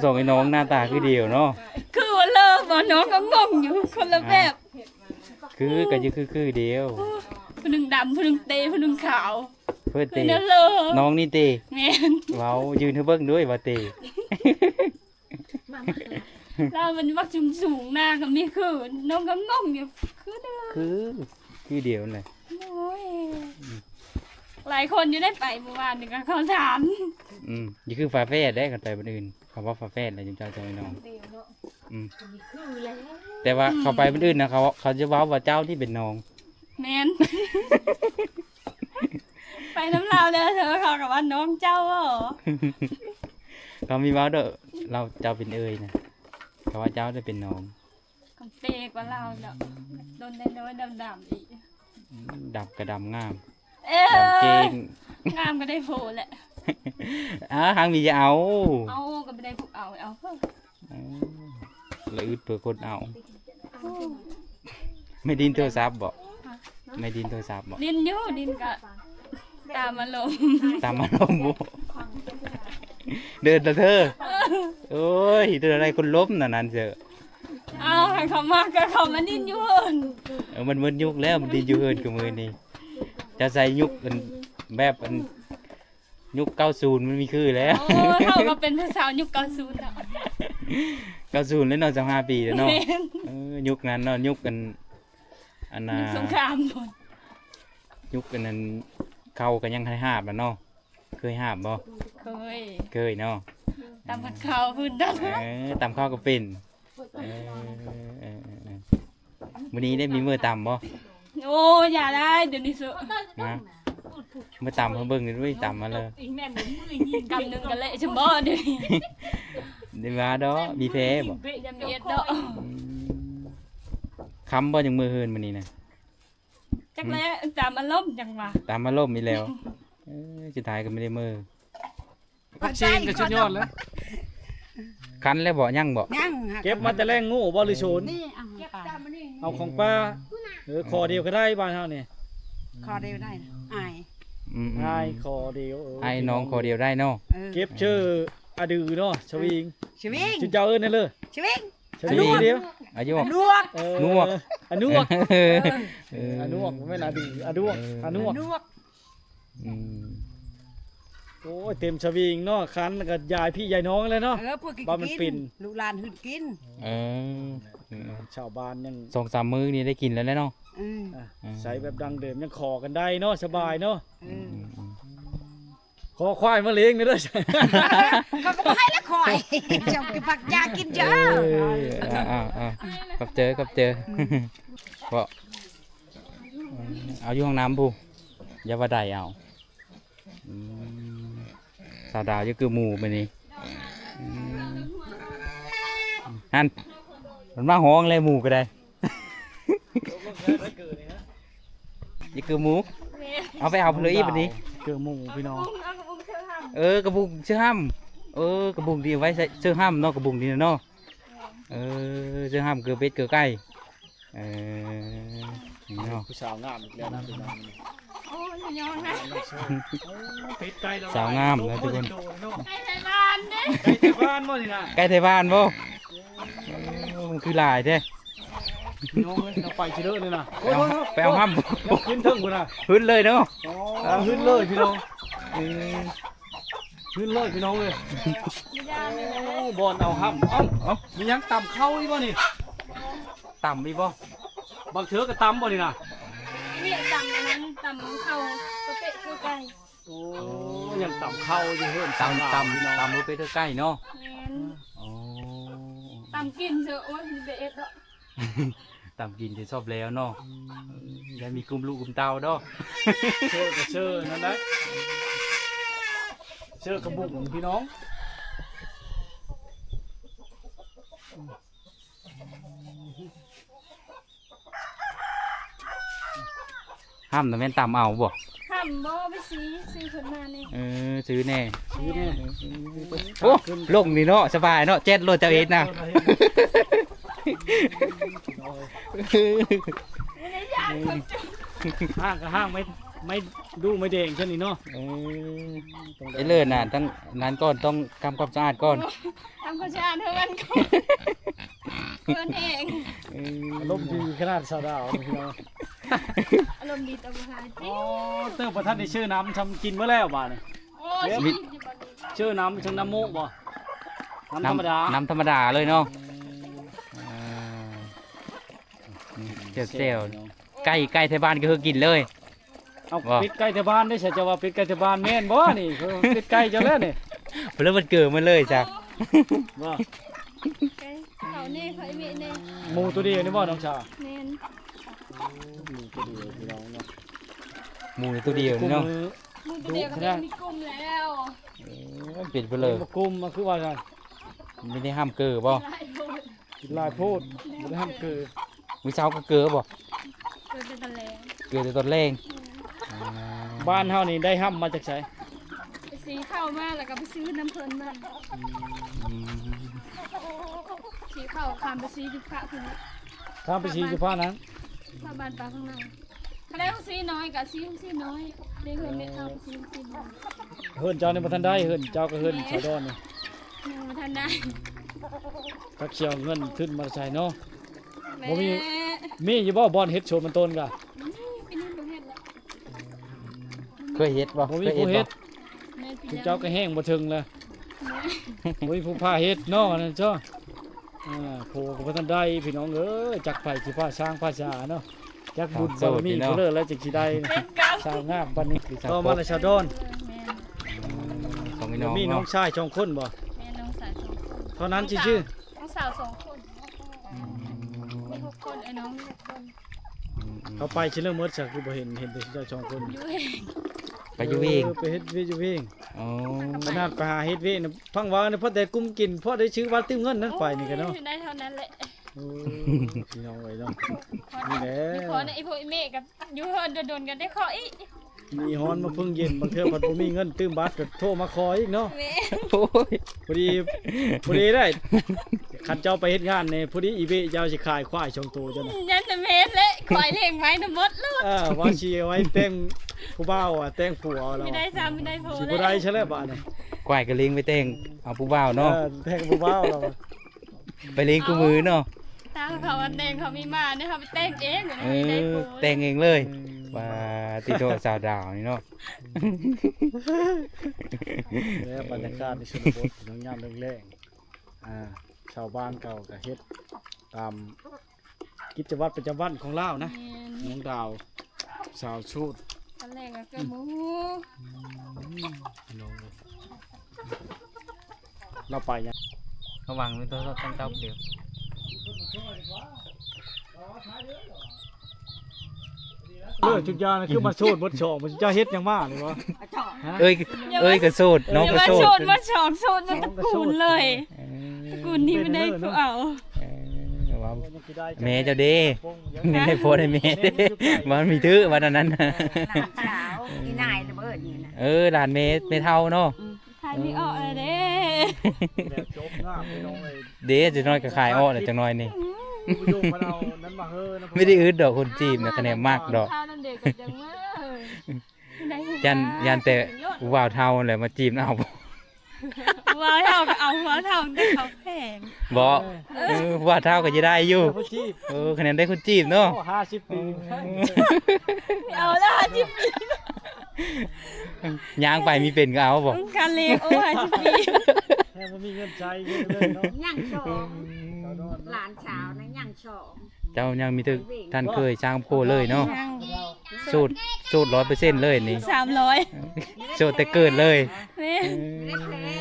ສອງໄອ້ນ້ອງໜ້າຕາຄືດຽວເນາະ ຄືວ່າເລີກບໍ່ ນ້ອງກໍງົງຢູ່ ຄົນລະແບບ ຄືກໍຢູ່ຄື ຄືດຽວ ຜູ້ໜຶ່ງດຳ ຜູ້ໜຶ່ງເຕ ຜູ້ໜຶ່ງຂາວ ເພິ່ນເຕ ຄືນັ້ນເລີຍ ນ້ອງນີ້ເຕ ແມ່ນ ເວົ້າຢືນໃຫ້ເບິ່ງດ້ວຍວ່າເຕ ລາວມັນມັກສູງໆ ໜ້າກໍມີຄື ນ້ອງກໍງົງຢູ່ ຄືນັ້ນເລີຍ ຄື ຄືດຽວນັ້ນແຫຼະ ໂອ້ຍ ອືມ ຫຼາຍຄົນຢູ່ໄດ໋ ໄປມື້ວານນີ້ກໍເຂົາຖາມ ອືມ ນີ້ຄືຝາແຝດເດ້ ຄັນໄປບ້ານອື່ນ ເຂົາເວົ້າຝາແຝດແຫຼະ ຈຸມເຈົ້າສອງໄອ້ນ້ອງ ອືມ ແຕ່ວ່າເຂົາໄປບ້ານອື່ນນະ ເຂົາ ເຂົາຈະເວົ້າວ່າເຈົ້ານີ້ເປັນນ້ອງ ແມ່ນ ໄປນຳລາວແລ້ວເທື່ອ ເຂົາກໍວ່ານ້ອງເຈົ້າບໍ ເຂົາມີເວົ້າເດີ ລາວ ເຈົ້າເປັນເອື້ອຍນະ ເຂົາວ່າເຈົ້າໄດ້ເປັນນ້ອງ ເປັນກວ່າລາວດອກ ດົນໄດ້ນ້ອຍດຳໆອີກ ອືມ ດຳກໍດຳງາມ ເອີ ດຳເກັ່ງ ງາມກໍໄດ້ໂພແຫຼະ ອ້າ ຫາງມີຈະເອົາ ເອົາກໍບໍ່ໄດ້ຜູ້ເອົາ ເອົາເພິ່ນ ເອີ ລະອຶດເພື່ອຄົນເອົາ ແມ່ດິນໂທລະສັບບໍ? ແມ່ດິນໂທລະສັບບໍ? ຫຼິ້ນຢູ່ ຫຼິ້ນກະຕາມອາລົມ ຕາມອາລົມບໍ? ເດີນລະເທີ ໂອ້ຍ ເດີນອະໄລຄົນລົມນັ້ນນັ້ນເຊີ ອ້າວ ໃຫ້ເຂົາມາກໍເຂົາມາຫຼິ້ນຢູ່ເຮືອນ ເອີ ມັນໝົດຍຸກແລ້ວ ມັນຫຼິ້ນຢູ່ເຮືອນຄືມື້ນີ້ ຈະໃສ່ຍຸກອັນ ແບບອັນ ຍຸກເກົ້າສິບມັນມີຄືແລ້ວ ໂອ້ ເຮົາກໍເປັນຜູ້ສາວຍຸກເກົ້າສິບເນາະ ເກົ້າສິບແລ້ວເນາະ ຊາວຫ້າປີແລ້ວເນາະ ແມ່ນ ເອີ ຍຸກນັ້ນເນາະ ຍຸກອັນ ອັນນ່າ ຍຸກສົງຄາມພຸ້ນ ຍຸກອັນນັ້ນ ເຂົ້າກໍຍັງໃຫ້ຫາບລະເນາະ ເຄີຍຫາບບໍ່? ເຄີຍ ເຄີຍເນາະ ຕຳເຂົ້າພຸ້ນ ເອີ ຕຳເຂົ້າກໍເປັນ ເອີ ເອີ ເອີ ເອີ ມື້ນີ້ໄດ້ມີມື້ຕຳບໍ່? ໂອ້ ຢ່າໄດ້ ດຽວນີ້ສຸ ມາ ມາຕຳໃຫ້ເບິ່ງເດ້ ຕຳມາເລີຍ ກຳໜຶ່ງກໍເລະຊັ້ນບໍ ດຽວນີ້ ໄດ້ວ່າດອກ ມີແພ້ບໍ່? ຢ່າມີເອັດດອກ ອືມ ຄ່ຳບໍ່ ຍັງມື້ເຮືອນມື້ນີ້ນະ? ຈັກແລ້ວ ອືມ ຕາມອາລົມ ຈັ່ງວ່າ ຕາມອາລົມອີກແລ້ວ ເອີ ສຸດທ້າຍກໍບໍ່ໄດ້ມື້ ຜັກຊີງກໍສຸດຍອດແລ້ວ ຄັນແລ້ວບໍ່? ຍັງບໍ່? ຍັງ ເກັບມາແຕ່ແລງງູບໍ່ ຫຼືໂສນ? ນີ້ ເອົາຂອງປ່າ ເອີ ອືມ ຂໍດຽວກໍໄດ້ ບ້ານເຮົານີ້ ຂໍດຽວໄດ້ ອ້າຍ ອືມໆໆ ອ້າຍຂໍດຽວ ເອີ ອ້າຍນ້ອງຂໍດຽວໄດ້ເນາະ ເອີ ເກັບເຊີອະດືເນາະ ສະວິງ ສະວິງ ເຈົ້າເອີ້ນແນ່ເລີຍ ສະວິງ ສະວິງ ອາຍຸ ອາຍຸ ອານວກ ເອີ ອານວກ ເອີ ເອີ ອານວກ ບໍ່ແມ່ນອາດື ອານວກ ເອີ ອານວກ ອານວກ ອືມ ໂອ້ຍ ເຕັມສະວິງເນາະ ຄັນແລ້ວກໍຢາຍພີ່ຢາຍນ້ອງແລ້ວເນາະ ເອີ ເພິ່ນກໍກິນ ລູກຫຼານຫຶດກິນ ເອີ ຊາວບ້ານຍັງ ສອງສາມມື້ນີ້ໄດ້ກິນແລ້ວແຫຼະເນາະ ອືມ ອາ ອືມ ໃຊ້ແບບດັ້ງເດີມ ຍັງຂໍກັນໄດ້ເນາະ ສະບາຍເນາະ ເອີ ອືມ ຂໍຄວາຍມາລ້ຽງເດີ ເຂົາກໍບໍ່ໃຫ້ລະຄວາຍ ເຈົ້າກໍປັກຢາກິນເຈົ້າ ເອີ ເອົາໆໆ ຂອບໃຈ ຂອບໃຈ ອືມ ເພາະ ເອົາຢູ່ຫ້ອງນ້ຳພຸ້ນ ຢ່າວ່າໃດເອົາ ອືມ ສາວດາວຢູ່ຄືໝູ່ມື້ນີ້ ອືມ ຫັ້ນ ມັນມາຮ້ອງແລ້ວໝູ່ກໍໄດ້ ຢູ່ຄືໝູ່ ເອົາໄປເອົາເພິ່ນອີກບັດນີ້ ຄືໝູ່ພີ່ນ້ອງ ເອີ ກະບຸງເສື້ອຫ້ຳ ເອີ ກະບຸງທີ່ເອົາໄວ້ໃສ່ເສື້ອຫ້ຳເນາະ ກະບຸງນີ້ເນາະ ເອີ ເສື້ອຫ້ຳເກີເປັດເກີໄກ່ ເອີ ນີ້ເນາະ ຜູ້ສາວງາມອີກແລ້ວນະພີ່ນ້ອງ ໂອ້ຍ ຍອງນະ ເປັດໄກ່ລະ ສາວງາມນະທຸກຄົນ ໄກ່ໄທບ້ານເດ້ ໄກ່ໄທບ້ານບໍ່ນີ້ນະ ໄກ່ໄທບ້ານບໍ່ ໂອ້ ມັນຄືຫຼາຍແທ້ ພີ່ນ້ອງເອີຍ ເຮົາໄປຊິເດີນີ້ນະ ໄປເອົາ ໂອ້ຍ ໄປເອົາຫ້ຳ ຂຶ້ນເທິງພຸ້ນນະ ຂຶ້ນເລີຍເນາະ ອໍ ຂຶ້ນເລີຍພີ່ນ້ອງ ເອີ ຂຶ້ນເລີຍພີ່ນ້ອງເອີຍ ໂອ້ ບ່ອນເອົາຫ້ຳ ເອົ້າ ເອົ້າ ມີຫຍັງຕຳເຂົ້າອີກບໍ່ນີ້ ຕຳອີກບໍ່ ບາງເທື່ອກໍຕຳບໍ່ນີ້ນະ ນີ້ຕຳອັນນັ້ນ ຕຳເຂົ້າກະເປະຄືໄກ່ ໂອ້ ຍັງຕຳເຂົ້າຢູ່ເຮືອນ ຕຳ ຕຳ ຕຳເປັດຄືໄກ່ເນາະ ແມ່ນ ໂອ້ ຕຳກິນເຊີ ໂອ້ຍ ຊິໄປເອັດດອກ ຕຳກິນຈົນຊອບແລ້ວເນາະ ອືມ ຢ່າມີກຸ່ມລູກກຸ່ມເຕົ້າດອກ ເຊີກໍເຊີນັ້ນແຫຼະ ເຊີກະບຸງພີ່ນ້ອງ ຫ້ຳນະແມ່ນຕຳເອົາບໍ່? ຫ້ ບໍ່ ໄປຊື້ ຊື້ເພິ່ນມານີ້. ເອີ ຊື້ແດ່ ຊື້ແດ່. ໂອ້ ລົງນີ້ເນາະ ສະບາຍເນາະ ແຈັດໂລດເຈົ້າເອດນະ. ຫ້າງກໍຫ້າງໄມ້ ໄມ້ດູ່ໄມ້ແດງຊັ້ນນີ້ເນາະ. ເອີ ເອີເລີນນະ ທັງນັ້ນກ່ອນ ຕ້ອງທຳຄວາມສະອາດກ່ອນ. ທຳຄວາມສະອາດໃຫ້ມັນກ່ອນ ເພື່ອນເອງ. ເອີ ອາລົມດີຂະໜາດຊາວດາວນີ້ເນາະ. ອາລົມດີແຕ່ບໍ່ຫາຈິ້ວ. ອໍ ເຕີບບໍ່ທັນໄດ້ຊື້ນ້ຳ ຊຳກິນເບິດແລ້ວບາດນີ້. ໂອ້ຍ ເອີ ຊື້ນ້ຳ ຊຳນ້ຳມູກບໍ່? ນ້ຳ ນ້ຳທຳມະດາ ນ້ຳທຳມະດາເລີຍເນາະ. ອືມ ແຈ່ວໆ ໄກ່ ໄກ່ແຖວບ້ານກໍຄືກິນເລີຍ. ເອົາ ບໍ່ ເປັດໄກ່ແຖວບ້ານເດ້ ເຈົ້າວ່າເປັດໄກ່ແຖວບ້ານແມ່ນບໍ່ນີ້? ເອີ ເປັດໄກ່ເຈົ້າແລ້ວນີ້ ເພິ່ນເລີຍເບິດເກີໝົດເລີຍຊະ. ບໍ່ ໄກ່ເຂົານີ້ ເຂົາອີເມະນີ້ ໝູໂຕດຽວນີ້ບໍ່ນ້ອງສາວ? ແມ່ນ ໝູໂຕດຽວພີ່ນ້ອງເນາະ ໝູໂຕດຽວນີ້ເນາະ. ໝູໂຕດຽວກໍມີກຸມແລ້ວ. ເອີ ເປັນໄປເລີຍ ມີກຸມ ມັນຄືວ່າຊັ້ນ ມີໄດ້ຫ້າມເກີບໍ່? ກິນຫຼາຍໂພດ ກິນຫຼາຍໂພດ ບໍ່ໄດ້ຫ້າມເກີ. ມື້ເຊົ້າກໍເກີບໍ່? ເກີແຕ່ຕອນແລງ ເກີແຕ່ຕອນແລງ. ອືມ ອ່າ ບ້ານເຮົານີ້ໄດ້ຫ້າມມາຈາກໃສ? ໄປຊື້ເຂົ້າມາ ແລ້ວກໍໄປຊື້ນ້ຳເພິ່ນມາ. ອືມ ຊື້ເຂົ້າຂ້າມໄປຊື້ຢູ່ພະພຸ້ນ ຂ້າມໄປຊື້ຢູ່ພະນັ້ນ ພະບ້ານປາຂ້າງໃນ. ຄັນໄດ້ຫົວສີນ້ອຍກໍຊື້ຫົວສີນ້ອຍ ໄດ້ເຮືອນແມ່ເຖົ້າກໍຊື້ຫົວສີນ້ອຍ. ເຮືອນເຈົ້ານີ້ບໍ່ທັນໄດ້ ເຮືອນເຈົ້າກັບເຮືອນສາວດອນນີ້ ຍັງບໍ່ທັນໄດ້. ຈັກຊິເອົາເງິນທຶນມາໃສເນາະ. ບໍ່ມີ ມີຢູ່ບໍ່ບ່ອນເຮັດສວນມັນຕົ້ນກະ? ມີ ປີນີ້ບໍ່ເຮັດແລ້ວ. ເຄີຍເຮັດບໍ່? ບໍ່ມີຜູ້ເຮັດ. ເຈົ້າກໍແຮງບໍ່ເຖິງແລ້ວ ບໍ່ມີຜູ້ພາເຮັດເນາະ ອັນນັ້ນເຈົ້າ. ອ່າ ໂພກໍບໍ່ທັນໄດ້ພີ່ນ້ອງເອີຍ ຈັກໃຜຊິພາຊ້າງພາສາເນາະ ຈັກບຸນບາລະມີຜູ້ເລີດແລ້ວຈຶ່ງຊິໄດ້ ສາວງາມປານນີ້. ຕໍ່ມາລະຊາວດອນ ແມ່ນ ສອງພີ່ນ້ອງ ມີນ້ອງຊາຍສອງຄົນບໍ່? ແມ່ນ ນ້ອງຊາຍສອງຄົນ ເທົ່ານັ້ນຊື່ໆ ນ້ອງສາວສອງຄົນ. ອືມ ມີຫົກຄົນ ເອີ ນ້ອງມີຫົກຄົນ. ອືມໆ ເຂົາໄປຊິເລີເໝິດຊະ ຄືບໍ່ເຫັນ ເຫັນແຕ່ເຈົ້າສອງຄົນ ຢູ່ເວງ ໄປຢູ່ເວງ. ເອີ ໄປເຮັດວຽກຢູ່ເວງ. ອໍ ຂະໜາດໄປຫາເຮັດວຽກນະ ຟັງວ່ານະ ພໍແຕ່ກຸມກິນ ພໍໄດ້ຊື້ວ່ານຕື່ມເງິນນັ້ນໄປນີ້ກະເນາະ. ໂອ້ຍ ໄດ້ເທົ່ານັ້ນແຫຼະ. ໂອ້ຍ ພີ່ນ້ອງເອີຍເນາະ ນີ້ແຫຼະ ມີພໍນະ ອີພໍ່ອີແມ່ກໍຢູ່ເຮືອນດົນໆ ກໍໄດ້ຂໍອີກ. ມີຮ້ອນມາເພິ່ງເຢັນ ບາງເທື່ອພັດບໍ່ມີເງິນຕື່ມບັດກໍໂທມາຂໍອີກເນາະ. ແມ່ນ ໂອ້ຍ ພໍດີ ພໍດີໄດ້ ຄັນເຈົ້າໄປເຮັດງານນີ້ ພໍດີອີເບະເຈົ້າຊິຂາຍຄວາຍສອງໂຕເຈົ້ານະ. ອືມ ຍັນນະແມ່ນແຫຼະ ຄວາຍລ້ຽງໄວ້ນະໝົດໂລດ. ເອີ ວ່າຊິເອົາໄວ້ແຕ່ງຜູ້ບ່າວ ອາ ແຕ່ງຜົວແລ້ວ ມີໄດ້ຊ້ຳ ມີໄດ້ໂພ ຊິບໍ່ໄດ້ຊະແລ້ວບາດນີ້. ຄວາຍກໍລ້ຽງໄວ້ແຕ່ງເອົາຜູ້ບ່າວເນາະ. ເອີ ແຕ່ງຜູ້ບ່າວແລ້ວ ໄປລ້ຽງຄູ່ມືເນາະ. ຕາມເຂົາວ່າແຕ່ງ ເຂົາມີໝານເດ້ ເຮົາໄປແຕ່ງເອງ. ເອີ ແຕ່ງເອງເລີຍ. ອືມ ວ່າຕິໂທ ສາວດາວນີ້ເນາະ. ແລ້ວບັນຍາກາດໃນຊົນນະບົດ ຍາມແລງໆ ອ່າ ຊາວບ້ານເຂົາກໍເຮັດຕາມ ກິດຈະວັດປະຈຳວັນຂອງລາວນະ. ແມ່ນ ນ້ອງດາວ ສາວໂສດ ຕອນແລກກໍເກີດບໍ່ຮູ້. ອືມ ພີ່ນ້ອງເອີຍ ລາວໄປຫຍັງ? ລະວັງມີໂທລະສັບຕັ້ງເຕົາດຽວ. ເລີກທຸກຢ່າງນະ ຄືມາໂສດເບິດສອງ ມັນຈະເຮັດຫຍັງມານີ້ວະ? ຮະ? ເອີຍ ເອີຍກໍໂສດ ນ້ອງກໍໂສດ ມາໂສດ ມາສອງໂສດ ມາຕະກູນເລີຍ. ເອີ ຕະກູນນີ້ບໍ່ໄດ້ຜູ້ເອົາ. ເອີ ວ່າແມ່ເຈົ້າເດ້ ຍັງໄດ້ຜົວໄດ້ແມ່ເດ້ ບໍ່ມີຖືວ່ານັ້ນ. ເອີ ຫຼານສາວ ອີ່ນາຍລະເບີດນີ້ນະ. ເອີ ຫຼານແມ່ ແມ່ເຖົ້າເນາະ. ອືມ ຂາຍມີອອກແລ້ວເດ້. ແບບຈົບງາມພີ່ນ້ອງເອີຍ ເດ້ ຈັກໜ້ອຍກໍຂາຍອອກແລ້ວຈັກໜ້ອຍນີ້. ອືມ ບໍ່ໄດ້ອຶດດອກຄົນຈີບນະ ຄະແນນມັກດອກ. ຢ້ານ ຢ້ານແຕ່ຜູ້ບ່າວເຖົ້າແຫຼະມາຈີບເອົາ. ຜູ້ບ່າວເຖົ້າກໍເອົາ ຜູ້ບ່າວເຖົ້າແຕ່ເຂົາແພງ. ບໍ່ ເອີ ເອີ ຜູ້ບ່າວເຖົ້າກໍຈະໄດ້ຢູ່. ເອີ ຄະແນນໄດ້ຄົນຈີບເນາະ. ໂອ້ ຫ້າສິບປີ ເອົາແລ້ວ ຫ້າສິບປີ. ຍ່າງໄປມີເປັນກໍເອົາບໍ່? ກາເລກ ໂອ້ ຫ້າສິບປີ ແຮງບໍ່ມີເງິນໃຊ້ເລີຍເນາະ. ຍັງສອງ ຫຼານສາວນະຍັງສອງ. ເຈົ້າຍັງມີແຕ່ທ່ານເຄີຍ ຊ່າງໂພເລີຍເນາະ. ຍັງ ໂສດ ໂສດຮ້ອຍເປີເຊັນເລີຍນີ້. ສາມຮ້ອຍ ໂສດແຕ່ເກີດເລີຍ. ແມ່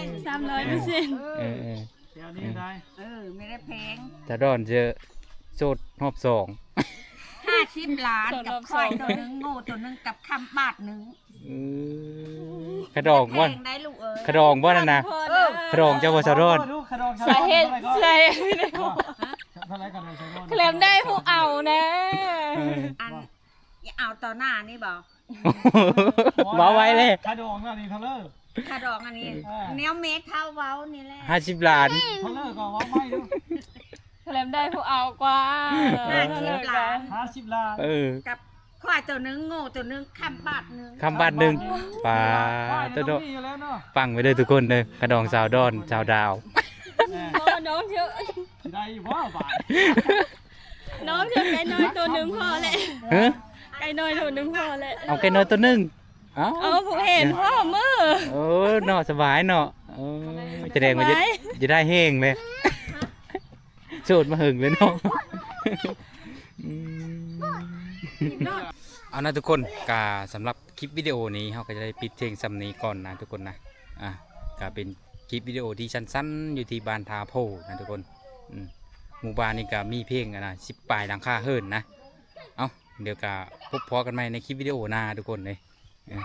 ນ ສາມຮ້ອຍເປີເຊັນ. ເອີ ເອີ ແຖວນີ້ໄດ້ ເອີ ມີແຕ່ແພງ. ຕາດອນເຈີ ໂສດຮອບສອງ ຫ້າສິບລ້ານ ໂສດຮອບສອງ ກັບຄວາຍໂຕໜຶ່ງ ໂງ່ໂຕໜຶ່ງ ກັບຄຳບາດໜຶ່ງ. ເອີ ຂະດອງບໍ່? ແພງໄດ໋ລູກເອີຍ. ຂະດອງບໍ່ນັ້ນນະ? ເອີ ຂະດອງເຈົ້າບໍ່ສາວດອນ? ສາເຫດ ສາເຫດ ເທົ່າໃດຂະດອງສາວດອນ? ຄະແລມໄດ້ຜູ້ເອົານະ. ເອີ ອັນ ເອົາຕໍ່ໜ້ານີ້ບໍ່? ເວົ້າໄວເລີຍ ຄ່າດອງອັນນີ້ເທົ່າເລີ ຄ່າດອງອັນນີ້ ເອີ ແນວແມ່ເຖົ້າເວົ້ານີ້ແຫຼະ ຫ້າສິບລ້ານ ເທົ່າເລີກໍເວົ້າໄວເດີ ແຖມໄດ້ຜູ້ເອົາກວ່າ ຫ້າສິບລ້ານ ຫ້າສິບລ້ານ ເອີ ກັບຄວາຍໂຕໜຶ່ງ ງົວໂຕໜຶ່ງ ຄຳບາດໜຶ່ງ ຄຳບາດໜຶ່ງ ປາດໂຕ ຟັງໄວ້ເດີທຸກຄົນເດີ ຄ່າດອງສາວດອນ ສາວດາວ ເອີ ບໍ່ ນ້ອງເທີ ຊິໄດ້ຢູ່ບໍ່ບາດ ນ້ອງເທີ ໄກ່ນ້ອຍໂຕໜຶ່ງພໍແຫຼະ ຮະ ໄກ່ນ້ອຍໂຕໜຶ່ງພໍແຫຼະ ເອົາໄກ່ນ້ອຍໂຕໜຶ່ງ ເອົາ ເອົາຜູ້ເຫັນພ້ອມມື້ ເອີເນາະ ສະບາຍເນາະ ເອີ ສະແດງວ່າຈະ ສະບາຍ ຈະໄດ້ແຮງເລີຍ ໂສດມາເຫິງເລີຍເນາະ ອືມ ເອົານະທຸກຄົນ ກະສຳລັບຄລິບວິດີໂອນີ້ ເຮົາກໍຈະໄດ້ປິດພຽງສ່ຳນີ້ກ່ອນນະທຸກຄົນນະ ອ່າ ກະເປັນຄລິບວິດີໂອທີ່ສັ້ນໆ ຢູ່ທີ່ບ້ານທ່າໂພນະທຸກຄົນ ອືມ ໝູ່ບ້ານນີ້ກະມີພຽງ ອັນນະ ສິບປາຍຫຼັງຄາເຮືອນນະ ເອົາ ດຽວກະພົບພໍ້ກັນໃໝ່ໃນຄລິບວິດີໂອໜ້າທຸກຄົນເດີ ເອີ